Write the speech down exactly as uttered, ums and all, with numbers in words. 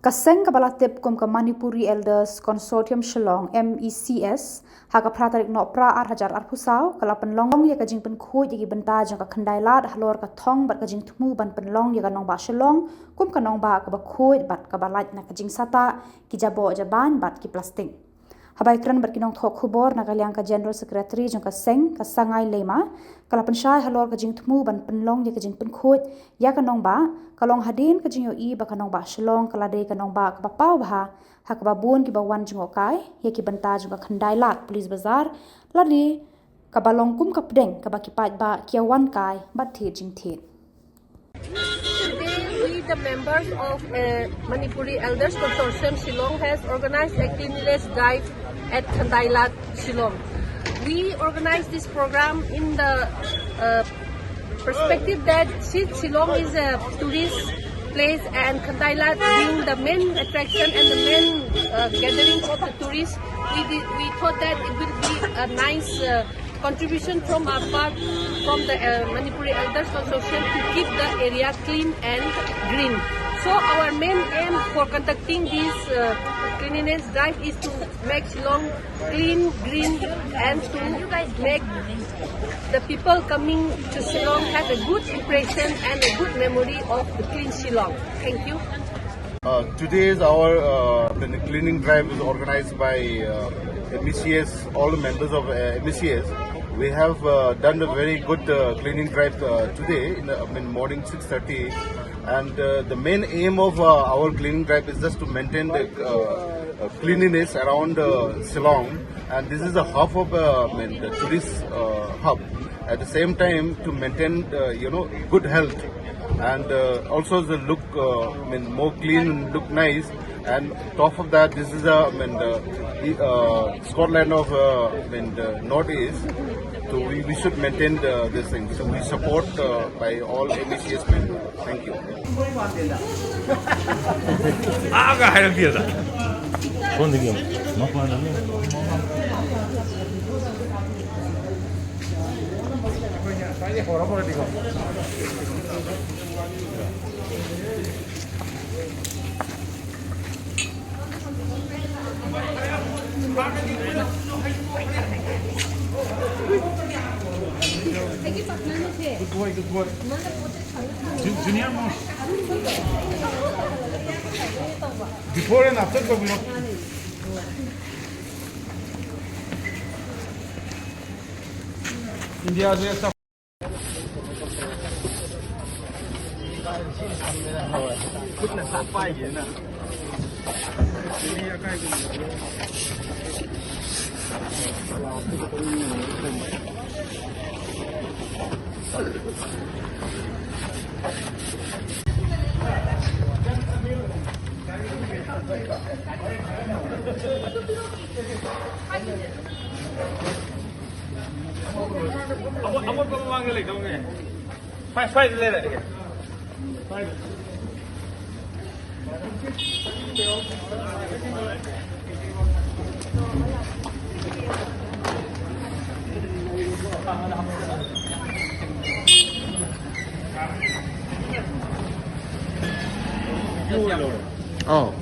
Ka seng kaba la tip kum ka Manipuri Elders Consortium Shillong, M E C S, ha ka phra tarik Nohprah ar hajar arphew saw, ka la pynlong ïa ka jingpynkhuid ïa ki bynta jong ka khyndai lad halor ka thong bad ka jingthmu ban pynlong ïa ka nongbah Shillong kum ka nongbah kaba khuid bad kaba lait na ka jingsatah ki jaboh jabain bad ki plastik. Haba ïakren bad ki nongthoh khubor na ka liang ka General Secretary jong ka seng, ka Sangai Leima, ka la pynshai halor ka jingthmu ban pynlong ïa ka jingpynkhuid ïa ka nongbah, ka long hadien ka jingïohi ba ka nongbah Shillong ka la dei ka nongbah kaba paw bha ha kaba bun kiba wan jngohkai ïa ki bynta jong ka khyndai lad Police Bazar, lane kaba long kum ka pdeng kaba ki paidbah ki ïa wan kai bad thied jingthied. Today, we, the members of uh, Manipuri Elders Consortium Shillong, has organized a cleanliness drive at Khandailat, Shillong. We organized this program in the uh, perspective that since Shillong is a tourist place and Khandailat being the main attraction and the main uh, gathering of the tourists, we, did, we thought that it will be a nice uh, contribution from our part, from the uh, Manipuri Elders Consortium, to keep the area clean and green. So our main aim for conducting this uh, cleanliness drive is to make Shillong clean, green, and to make the people coming to Shillong have a good impression and a good memory of the clean Shillong. Thank you. Uh, today is our uh, the cleaning drive is organized by uh, M E C S, all the members of uh, M E C S. We have uh, done a very good uh, cleaning drive uh, today in the, I mean, morning six thirty, and uh, the main aim of uh, our cleaning drive is just to maintain the uh, uh, cleanliness around uh, Shillong, and this is a hub of uh, I mean, the tourist uh, hub. At the same time, to maintain uh, you know good health, and uh, also the look uh, I mean more clean and look nice. And top of that, this is a I mean the uh, Scotland of uh, I mean the northeast. So we, we should maintain the, this thing. So we support uh, by all M E C S members. Thank you. Aga hai dia. Phone dia. Good boy, good boy. Jun-, junior most. Before and after the vlog. India, Oh.